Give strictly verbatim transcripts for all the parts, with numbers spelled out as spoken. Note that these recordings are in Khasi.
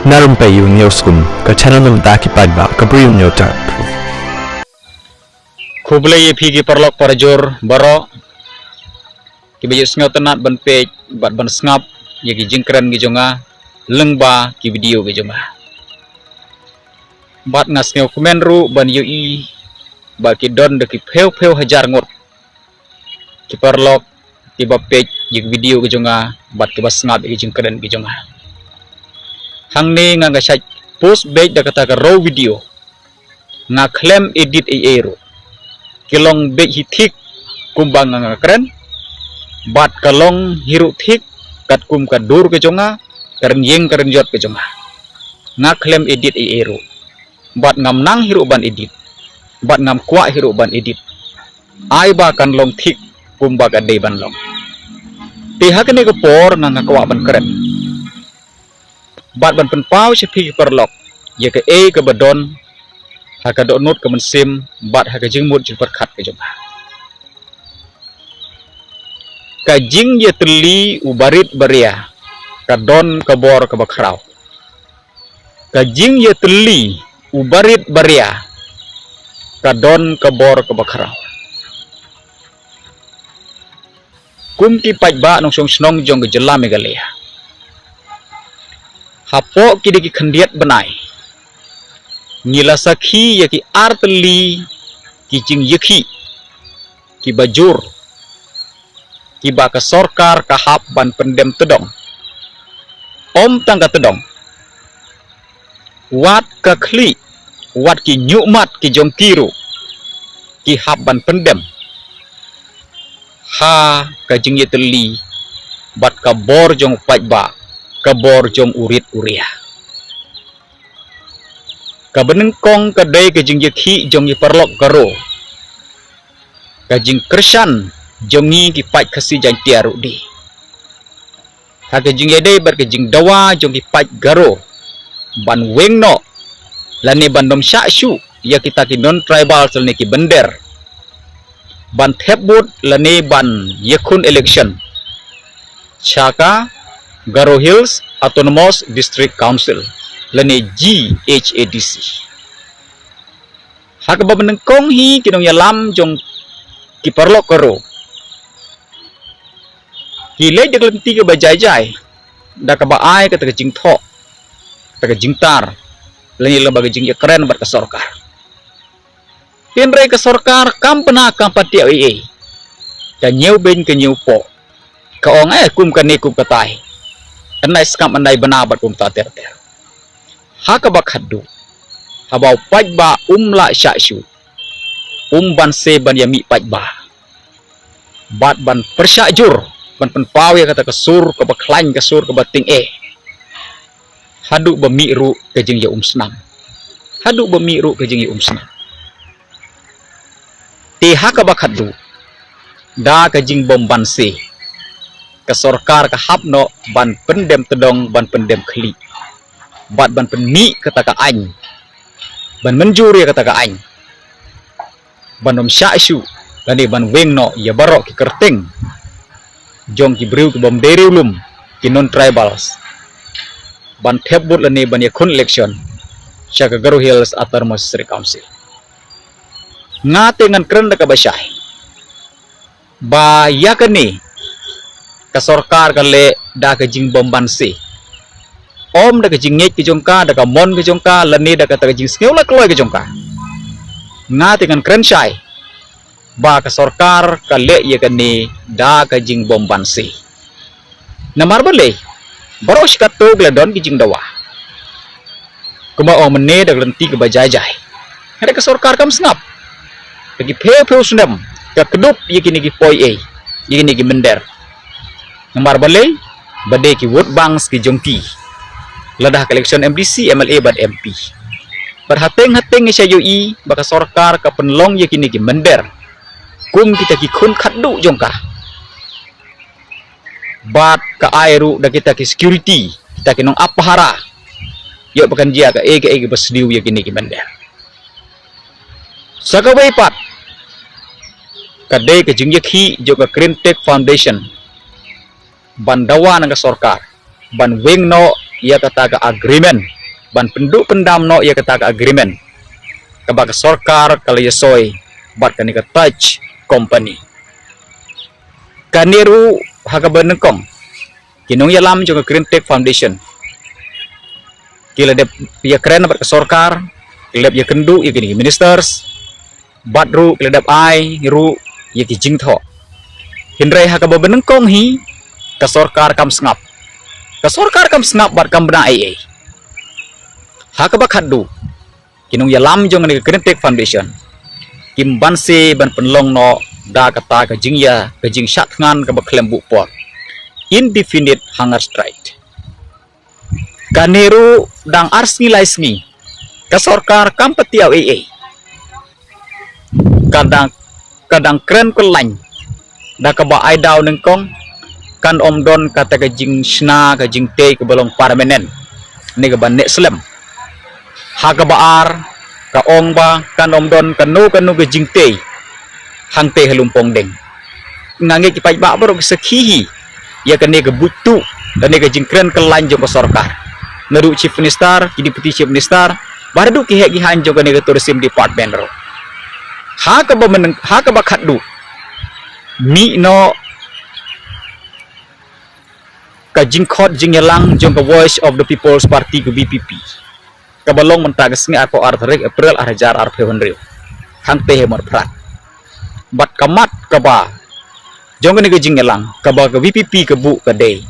Na Rympei U News Kum, ka channel na bynta ki paidbah ka Bri U News Tap. Khublei ïa phi ki paralok parajor baroh kiba ïohsngew tynnad ban peit bad ban sngap ïa ki jingkren ki jong nga lyngba ki video ki jong nga. Bad nga sngewkmen ruh ban ïohi ba ki don da ki phew phew hajar ngut ki paralok kiba peit ïa ki video ki jong nga bad kiba sngap ïa ki jingkren ki jong nga. Hangne nga nga shait post beit da kata ka raw video. Nga khlem edit ei ei ruh. Ki long beit hi thik kumba nga nga kren. Bad ka long hi ruh thik katkum ka dur ka jong nga, ka rynïeng ka rynjot ka jong nga. Nga khlem edit ei ei ruh. Bad ngam nang hi ruh ban edit. Bad ngam kwah hi ruh ban edit. Ai ba kan long thik kumba ka dei ban long. Te ha kane ka por nga nga kwah ban kren bad ban pynpaw sha phi ki paralok ïa kaei kaba don ha ka dohnud ka mynsiem bad ha ka jingmut jingpyrkhat ka jong nga. Ka jingïatylli u barit baria ka don ka bor kaba khraw. Ka jingïatylli u barit baria ka don ka bor kaba khraw. Kum ki paidbah nongshong shnong jong ka jylla Meghalaya, hapoh ki dei ki khyndiat bnai ngi la sakhi ïa ki artylli ki jingïakhih kiba jur kiba ka sorkar ka hap ban pyndem tdong. Ym tang ka tdong, wat ka khlieh, wat ki ñiuhmat ki jong ki ruh ki hap ban pyndem ha ka jingïatylli bad ka bor jong u paidbah, ka bor jong u rit u ria. Kaba nyngkong ka dei ka jingïakhih jong ki paralok Garo, ka jingkyrshan jong ngi ki paid Khasi Jaiñtia ruh de. Ha ka jingïadei bad ka jingdawa jong ki paid Garo ban weng noh lane ban ym shah shuh ïa kita ki non-tribal lane ki mynder ban thep vote lane ban ïakhun election sha ka Garo Hills Autonomous District Council lane G H A D C. Ha kaba nyngkong hi ki nongïalam jong ki paralok Garo ki leit da ka lynti kaba jai jai da kaba ai kata ka jingthoh, kata ka jingtar lane lyngba ka jingïakren bad ka sorkar. Hynrei ka sorkar kam bna kam patiaw ei ei. Ka ñiew beiñ ka ñiew poh. Ka ong eh kum kane kum katai. Ynda i skam ynda i bna bad kumta ter ter. Ha kaba khatduh, haba u paidbah um lah shah shuh, um banse ban ïa mih paidbah bad ban pyrshah jur ban pynpaw ïa kata ka sur kaba khlaiñ, ka sur kaba tyngeh. Haduh ba mih ruh ka jingïaumsnam. Haduh ba mih ruh ka jingïaumsnam. Te ha kaba khatduh, da ka jingbym banse, ka sorkar ka hap noh ban pyndem tdong, ban pyndem khlieh bad ban pynmih kata ka aiñ, ban mynjur ïa kata ka aiñ ban ym shah shuh lane ban weng noh ïa baroh ki kyrteng jong ki briew ki bym dei riewlum, ki non-tribals, ban thep vote lane ban ïakhun election sha ka Garo Hills Autonomous District Council. Nga te ngan kren da kaba shai ba ïa kane ka sorkar ka leh da ka jingbym banse. Ym da ka jingngeit ka jong ka, da ka mon ka jong ka, lane da kata ka jingsngewlait kloi ka jong ka. Nga te ngan kren shai ba ka sorkar ka leh ïa kane da ka jingbym banse. Namar balei? Baroh shi katto ki la don ki jingdawa. Kumba ong mynne da ka lynti kaba jai jai. Hynrei ka sorkar kam sngap. Ka ki phew phew snem ka kdup ïa kine ki poi ei, ïa kine ki mynder. Namar balei? Ba dei ki vote banks ki jong ki lada ha ka election M D C, M L A bad M P. Bad hateng hateng ngi sa ïohi ba ka sorkar ka pynlong ïa kine ki mynder kum kita ki khun khatduh jong ka. Bad ka ai ruh da kita ki security, kita ki nongap pahara. Ïoh ba kan jia kaei kaei kaba sniew ïa kine ki mynder. Sa kawei pat ka dei ka jingïakhih jong ka Green Tech Foundation ban dawa na ka sorkar ban weng noh ïa kata ka agreement, ban pynduh pyndam noh ïa kata ka agreement kaba ka sorkar ka la ïasoi bad kane ka Taj Company. Kane ruh ha kaba nyngkong, ki nongïalam jong ka Green Tech Foundation ki la dep ïakren bad ka sorkar, ki la dep ïakynduh ïa kine ki ministers, bad ruh ki la dep ai ruh ïa ki jingthoh. Hynrei ha kaba nyngkong hi, ka sorkar kam sngap. Ka sorkar kam sngap bad kam bna ei ei. Ha kaba khatduh, ki nongïalam jong kane ka Green Tech Foundation kim banse ban pynlong noh da kata ka jingïa, ka jingshah thngan kaba khlem buh por, indefinite hunger strike. Kane ruh dang ar sngi lai sngi, ka sorkar kam pat ïoh ei ei. Ka dang, ka dang kren kyllain da kaba ai daw nyngkong, kan ym don kata ka jingshna, ka jingtei kaba long permanent ne kaba neh slem. Ha kaba ar, ka ong ba kan ym don kano kano ka jingtei hangtei ha Lumpongdeng. Nga ngeit ki paidbah baroh ki sakhi hi ïa kane ka buit tuh, kane ka jingkren kyllain jong ka sorkar, naduh Chief Minister, ki Deputy Chief Minister, bad haduh ki heh ki haiñ jong kane ka Tourism Department ruh. Ha kaba myn-, ha kaba khatduh, mih noh ka jingkhot jingïalang jong ka Voice of the People's Party, ka V P P, kaba long mynta ka sngi arphew ar tarik April ar hajar arphew hynriew, hangtei ha Mawphrat. Bad ka mat kaba jong kane ka jingïalang kaba ka V P P ka buh ka dei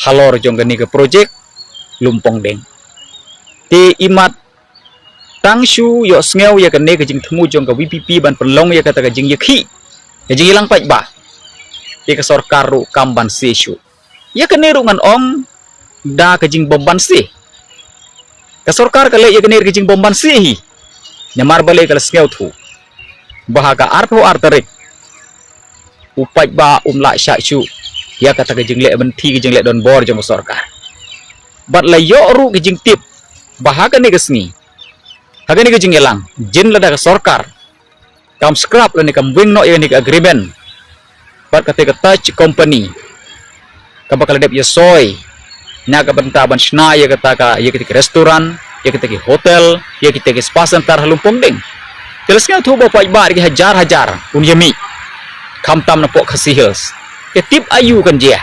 halor jong kane ka projek Lumpongdeng. Te imat tang shu ïohsngew ïa kane ka jingthmu jong ka V P P ban pynlong ïa kata ka jingïakhih, ka jingïalang paidbah, te ka sorkar ruh kam banse shuh. Ïa kane ruh ngan ong da ka jingbymbanse. Ka sorkar ka leh ïa kane ka jingbymbanse hi. Namar balei? Ka la sngewthuh ba ha ka arphew ar tarik u paidbah um lah shah shuh ïa kata ka jingleh bynta, ka jingleh donbor jong ka sorkar. Bad la ïoh ruh ka jingtip ba ha kane ka sngi, ha kane ka jingïalang, jin lada ka sorkar kam scrap lane kam weng noh ïa kane ka agreement bad kata ka Taj Company kaba ka la dep ïasoi na ka bynta ban shna ïa kata ka, ïa kita ki restaurant, ïa kita ki hotel, ïa kita ki spa center ha Lumpongdeng. Te la sngewthuh ba paidbah ki hajar hajar un ïa mih, khamtam napoh Khasi Hills. Te tip aïu kan jia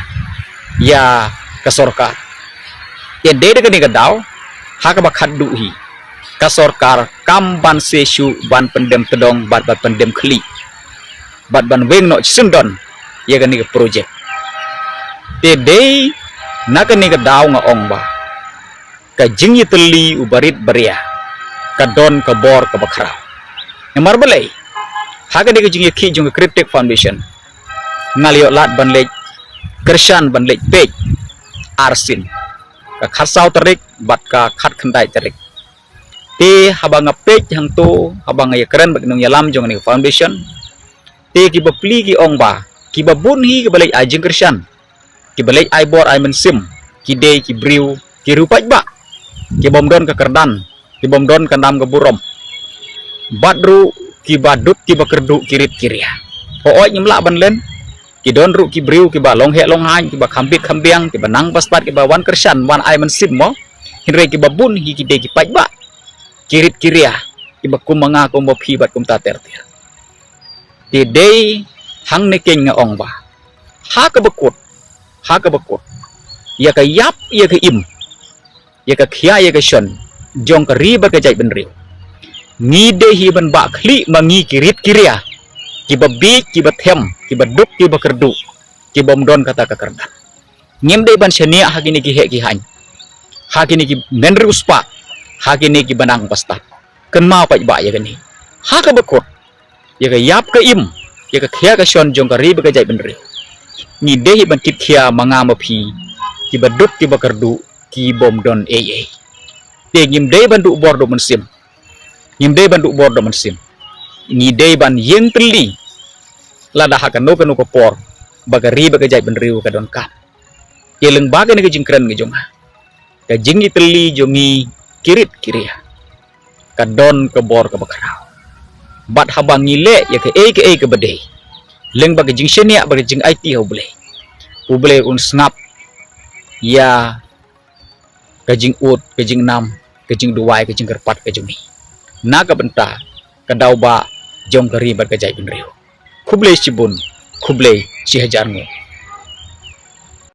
ïa ka sorkar. Ïa dei da kane ka daw, ha kaba khatduh hi, ka sorkar kam banse shuh ban pyndem tdong bad ban pyndem khlieh bad ban weng noh shisyndon ïa kane ka projek. Te dei na kane ka daw nga ong ba ka jingïatylli u barit baria ka don ka bor kaba khraw. Namar balei? Ha kane ka jingïakhih jong ka Green Tech Foundation, nga la ïoh lad ban leit kyrshan, ban leit peit arsien, ka khatsaw tarik bad ka khatkhyndai tarik. Te haba nga peit hangto, haba nga ïakren bad ki nongïalam jong kane ka foundation, te ki bapli ki ong ba ki babun hi ki ba leit ai jingkyrshan, ki ba leit ai bor ai mynsiem, ki dei ki briew, ki riew paidbah, ki bym don ka kyrdan, ki bym don ka nam ka burom, bad ruh ki ba duk ki ba kyrduh, ki rit ki ria. Hooid, ngim lah ban len, ki don ruh ki briew ki ba long heh long haiñ, ki ba kham bit kham biang, ki ba nang ba stad, ki ba wan kyrshan, wan ai mynsiem mo. Hynrei ki babun hi ki dei ki paidbah, ki rit ki ria, ki ba kum ma nga, kum ma phi bad kumta ter ter. Te dei hangne keiñ nga ong ba ha kaba kut, ha kaba kut, ïa ka ïap ïa ka im, ïa ka khia ïa ka shon jong ka ri bad ka jaitbynriew, ngi dei hi ban bah khlieh ma ngi ki rit ki ria, ki ba bieit, ki ba them, ki ba duk, ki ba kyrduh, ki bym don kata ka kyrdan. Ngim dei ban shaniah ha kine ki heh ki haiñ, ha kine ki men riewspah, ha kine ki ba nang ba stad. Kynmaw paidbah ïa kane. Ha kaba kut, ïa ka ïap ka im, ïa ka khia ka shon jong ka ri bad ka jaitbynriew, ngi dei hi ban kit khia ma nga ma phi, ki ba duk, ki ba kyrduh, ki bym don ei ei. Te ngim dei ban duh bor duh mynsiem. Ngim dei ban duh bor duh mynsiem. Ngi dei ban ïeng tylli lada ha kano kano ka por ba ka ri bad ka jaitbynriew ka donkam. Te lyngba kane ka jingkren ka jong nga, ka jingïatylli jong ngi ki rit ki ria ka don ka bor kaba khraw. Bad haba ngi leh ïa kaei kaei kaba dei lyngba ka jingshaniah bad ka jingaiti ha U Blei, U Blei un sngap ïa ka jingud, ka jingnam, ka jingduwai, ka jingkyrpad ka jong ngi na ka bynta ka daw ba jong ka ri bad ka jaitbynriew. Khublei shibun, khublei shihajar nguh.